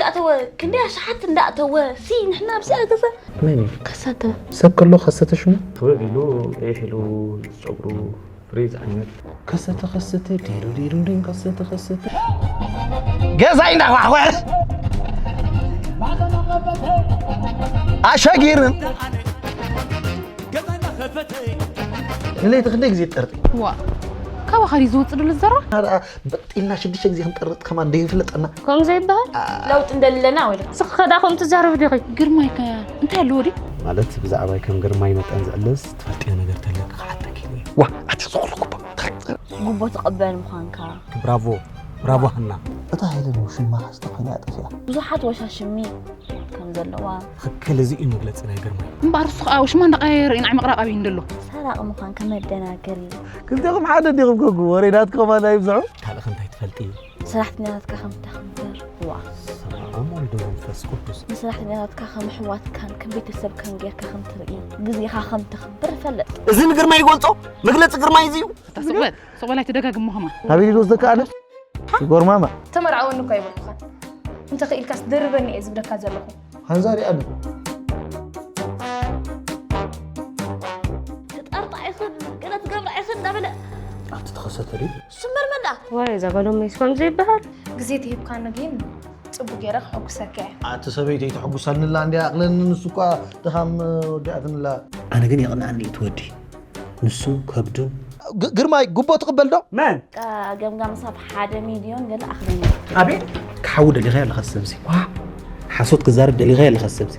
ኣተወ ክንደይ ኣሽሓት እንዳእተወ ሲ ንሕና ኣብዚኣ ገዛ መን እዩ? ከሰተ ሰብ ከሎ ከሰተ ሽሙ? ክብብ ኢሉ ቀይሕ ኢሉ ጨጉሩ ፍሪዝ ዓይነት ከሰተ ከሰተ ዲሩ ዲሩ ዲን ከሰተ ከሰተ ገዛይ እንዳኳሕኮሐ ኣሸጊርን ንለይቲ ክንደይ ግዜ ትጠርጢ? ዋ ካባኻ ድዩ ዝወፅእ ድሉ ዝዘራ? በጢልና ሽዱሽተ ግዜ ክንጠርጥ ከማን ደይፍለጠና ከምኡ ዘይበሃል ለውጢ እንደለና ወይ ስኽኸ ዳ ከምኡ ትዛረብ ዲኺ? ግርማይ ከ እንታይ ኣለዎ ድዩ? ማለት ብዛዕባይ ከም ግርማይ መጠን ዝዕለስ ትፈልጥዮ ነገር ተለክ ክሓተኪ ወይ ዋ ኣቲ ዝኾሎ ጉባ ጉቦ ትቕበል ምዃንካ ብራቮ ብራቮ ሃና እታ ሄለን ውሽማ ካስተ ኮይና እያ ጠፊኣ ብዙሓት ወሻሽሚ ከም ዘለዋ ትኽክል እዚ እዩ መግለፂ ናይ ግርማይ እምበኣር እሱ ከዓ ውሽማ እንዳቀያየረ እዩ ንዓይ ምቕራብ ኣብይ እንደሎ ሰራቂ ምዃንካ መደናገሪ ክልቴኹም ሓደ ዲኹም ከጉ ወሬ ናትኩም ኣና ይብዝሑ ካልእ እንታይ ትፈልጢ ሰራሕተኛታትካ ከም ተኽብር ዋ ሰላም ወልድ መንፈስ ቅዱስ ንሰራሕተኛታትካ ከም ኣሕዋትካን ከም ቤተሰብካን ጌርካ ከም ትርኢ ግዜኻ ከም ተኽብር ፈልጥ እዚ ንግርማይ ይገልፆ መግለፂ ግርማይ እዚ እዩ እታ ስቕበል ስቕበል ኣይትደጋግሞ ከማን ናበይ ዶ ዝደካ ኣነ ይጎርማማ ተመርዓወኒ እኮ ኣይበልኩኻን እንተኽኢልካስ ደርበኒ እየ ዝብለካ ዘለኹ ሓንዛ ሪኣኒ ትጠርጣ ኢኽን ገለ ትገብራ ኢኽን እንዳበለ ኣብቲ ተኸሰተ ድዩ ስመር መዳ ዋይ እዛ ጓል ሜስ ከምዚ ይበሃል ግዜ ተሂብካኒ ግን ፅቡቅ ገይረ ክሕጉሰካ እየ ኣቲ ሰበይተይ ተሐጉሳልንላ እንዲ ኣቕለኒ ንሱ እኳ ድኻም ወዲኣትንላ ኣነ ግን የቕንኣኒ እቲ ወዲ ንሱ ከብዱን ግርማይ ጉቦ ትቕበል ዶ መን ገምጋም ሳብ ሓደ ሚልዮን ገለ ኣኽለኒ ኣቤት ክሓዊ ደሊኻ ኣለኻ ሰብዚ ሓሶት ክዛረብ ደሊኻ ኣለኻ ሰብዚ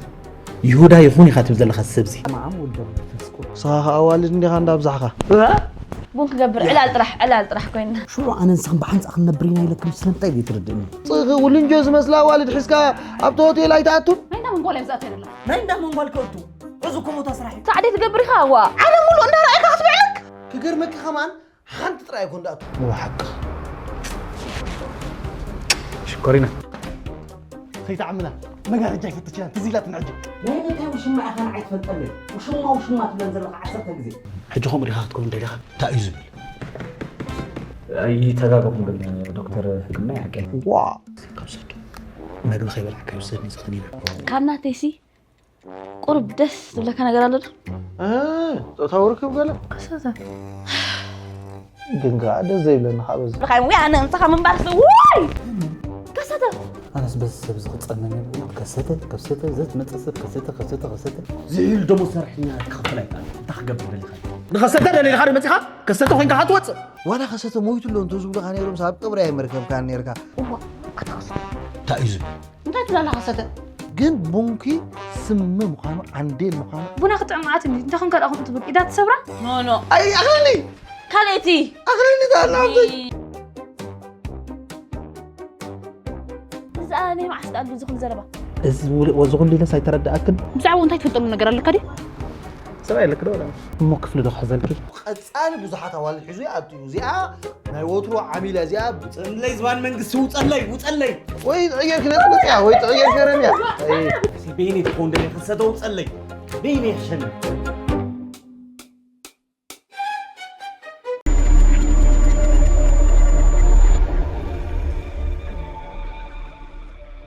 ይሁዳ ይኹን ኢኻ ትብል ዘለኻ ሰብዚ ንስኻ ከዓ ኣዋልድ እንዲኻ እንዳብዛሕኻ ቡን ክገብር ዕላል ጥራሕ ዕላል ጥራሕ ኮይና ሽዑ ኣነ ንስኽን ብሓንፃ ክንነብር ኢና ኢለክም ስለምንታይ ዘይትርድእኒ ፅኺ ውልንጆ ዝመስላ ኣዋልድ ሒዝካ ኣብቲ ሆቴል ኣይትኣቱን ናይ እንዳ መንጓል እያ ዝኣትያ ዘላ ናይ እንዳ መንጓል ከእቱ እዚ ኮሞታ ስራሕ እዩ ሳዕዲ ትገብር ኢኻ ዋ ዓለም ሙሉእ እንዳረኣይካ ክትብዕለክ ክገርመኪ ከማን ሓንቲ ጥራይ እኮ እንዳኣቱ ብሓቂ ሽኮሪና ከይተዓምና መጋረጃ ይፈትሽና ትዝ ኢላትና ሕጂ ናይ ምንታይ ውሽማ ኢኻ ንዓይ ትፈልጠለይ ውሽማ ውሽማ ትብለን ዘለኻ ዓሰርተ ግዜ ሕጂ ከምኡ ዲኻ ክትከውን ደሊኻ እንታይ እዩ ዝብል ኣይተጋገኹም ግን ዶክተር ሕክምና ይሓቂ ዋ ካብ ሰዱ መግቢ ከይበላዕካ ይውሰድኒ ዝኽኒና ካብ ናተይሲ ቁርብ ደስ ዝብለካ ነገር ኣሎ ዶ እ፣ ፆታዊ ርክብ ገለ ከሰተ ግን ከዓ ደስ ዘይብለኒ ከዓ በዚ ብኻይ ወይ ኣነ እንስኻ ምንባር ስ ወይ ከሰተ ኣነስ በዚ ሰብ እዚ ክፀመም የብሉ ከሰተ ከሰተ ዘትመፀ ሰብ ከሰተ ከሰተ ከሰተ ዝህል ደሞ ሰራሕተኛ ክኸፈል ኣይከኣል እንታይ ክገብር ደሊኻ ንኸሰተ ደሊኻ ዶ መፂኻ ከሰተ ኮይንካ ትወፅእ ዋላ ከሰተ ሞይቱ ኣሎ እንተ ዝብሉኻ ነይሮም ኣብ ቅብሪ ኣይመርከብካን ነርካ እንታይ እዩ ዝብል እንታይ ትብላላ ከሰተ ግን ቡንኪ ስሚ ምዃኑ ዓንዴል ምዃኑ ቡና ክጥዕም ኣትኒ እንታይ ኮንካ ደኣ ከምኡ ትብል ኢዳ ትሰብራ ኖኖ ኣይ ኣኽለኒ ካልእቲ ኣኽለኒ ዳና እዛ ናይ መዓስ ቃል ዝኹን ዘረባ እዚ ወዚ ኩሉ ኢለስ ኣይተረዳኣክን ብዛዕባኡ እንታይ ትፈልጠሉ ነገር ኣለካ ድዩ ሰብኣይ ኣለክ ዶ እሞ ክፍሊ ዶ ክሕዘልኪ ቀፃሊ ብዙሓት ኣዋልድ ሒዙ ይኣቱ እዩ እዚኣ ናይ ወትሮ ዓሚላ እዚኣ ውፀለይ ዝባን መንግስቲ ውፀለይ ውፀለይ ወይ ጥዕየር ክነፅመፅያ ወይ ጥዕየር ገረምያ በይነይ ትኸውን ደለ ከሰተ ውፀለይ በይነይ ክሸኒ